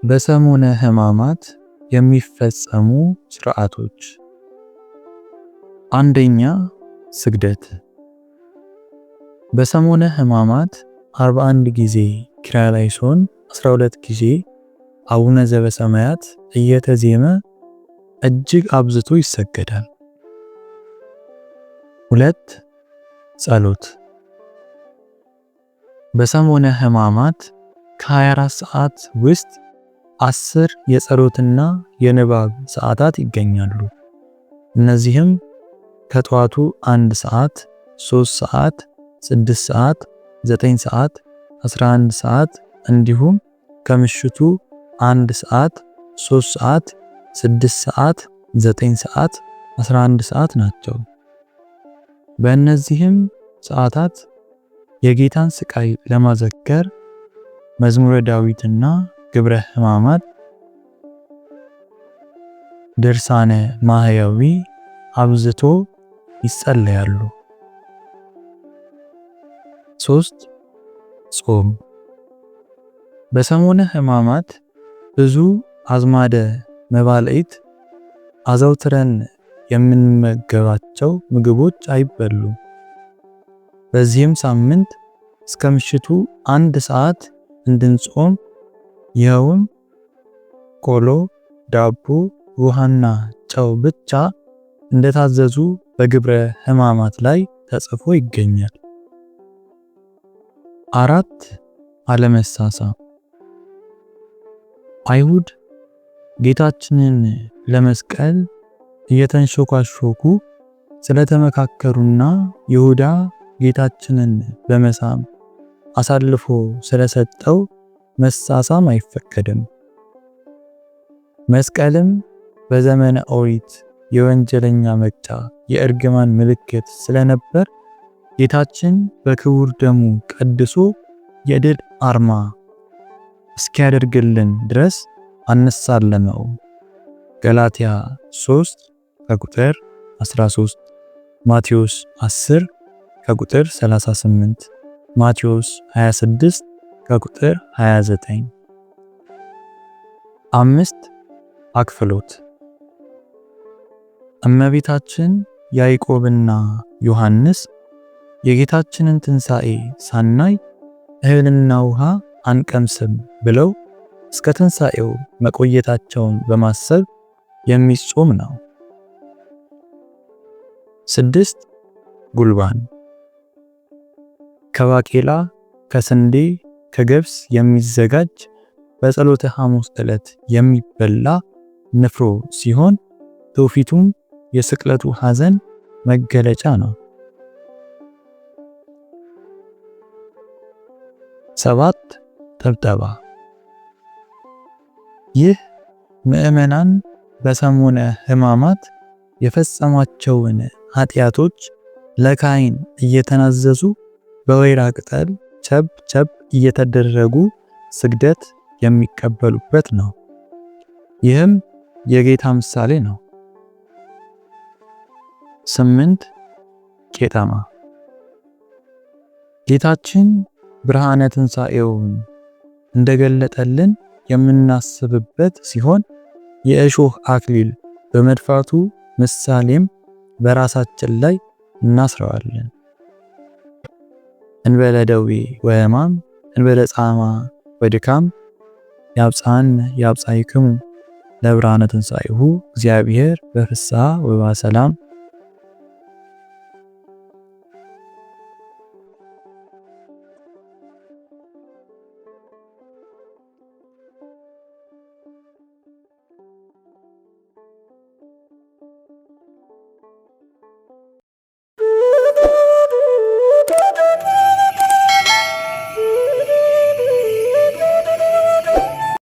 በሰሙነ ሕማማት የሚፈጸሙ ሥርዓቶች። አንደኛ፣ ስግደት። በሰሙነ ሕማማት 41 ጊዜ ኪርያላይሶን፣ 12 ጊዜ አቡነ ዘበሰማያት እየተዜመ እጅግ አብዝቶ ይሰገዳል። ሁለት፣ ጸሎት። በሰሙነ ሕማማት ከ24 ሰዓት ውስጥ 10 የጸሎትና የንባብ ሰዓታት ይገኛሉ። እነዚህም ከጠዋቱ 1 ሰዓት፣ 3 ሰዓት፣ 6 ሰዓት፣ 9 ሰዓት፣ 11 ሰዓት እንዲሁም ከምሽቱ 1 ሰዓት፣ 3 ሰዓት፣ 6 ሰዓት፣ 9 ሰዓት፣ 11 ሰዓት ናቸው። በእነዚህም ሰዓታት የጌታን ስቃይ ለማዘከር መዝሙረ ዳዊትና ግብረ ሕማማት፣ ድርሳነ ማህያዊ አብዝቶ ይጸለያሉ። ሶስት፣ ጾም። በሰሙነ ሕማማት ብዙ አዝማደ መባልዒት አዘውትረን የምንመገባቸው ምግቦች አይበሉም። በዚህም ሳምንት እስከ ምሽቱ 1 ሰዓት እንድንጾም፣ ይኸውም ቆሎ፣ ዳቦ፣ ውሃና ጨው ብቻ እንደታዘዙ በግብረ ሕማማት ላይ ተጽፎ ይገኛል። አራት፣ አለመሳሳም። አይሁድ ጌታችንን ለመስቀል እየተንሾካሾኩ ስለተመካከሩና ይሁዳ ጌታችንን በመሳም አሳልፎ ስለሰጠው መሳሳም አይፈቀድም። መስቀልም በዘመነ ኦሪት የወንጀለኛ መቅጫ፣ የእርግማን ምልክት ስለነበር ጌታችን በክቡር ደሙ ቀድሶ የድል አርማ እስኪያደርግልን ድረስ አንሳለመው። ገላትያ 3 ከቁጥር 13፣ ማቴዎስ 10 ከቁጥር 38፣ ማቴዎስ 26 ከቁጥር 29። አምስት፣ አክፍሎት። እመቤታችን፣ ያዕቆብና ዮሐንስ የጌታችንን ትንሣኤ ሳናይ እህልና ውሃ አንቀምስም ብለው እስከ ትንሣኤው መቆየታቸውን በማሰብ የሚጾም ነው። ስድስት፣ ጉልባን። ከባቄላ፣ ከስንዴ፣ ከገብስ የሚዘጋጅ በጸሎተ ሐሙስ ዕለት የሚበላ ንፍሮ ሲሆን ትውፊቱም የስቅለቱ ሐዘን መገለጫ ነው። ሰባት፣ ጠብጠባ። ይህ ምዕመናን በሰሙነ ሕማማት የፈጸሟቸውን ኃጢአቶች ለካህን እየተናዘዙ በወይራ ቅጠል ቸብ ቸብ እየተደረጉ ስግደት የሚቀበሉበት ነው። ይህም የጌታ ምሳሌ ነው። ስምንት፣ ቄጠማ። ጌታችን ብርሃነ ትንሣኤውን እንደገለጠልን የምናስብበት ሲሆን የእሾህ አክሊል በመድፋቱ ምሳሌም በራሳችን ላይ እናስረዋለን። እንበለ ደዌ ወሕማም፣ እንበለ ጻማ ወድካም ያብጽሐነ ያብጽሕክሙ ለብርሃነ ትንሣኤሁ እግዚአብሔር በፍስሐ ወበሰላም።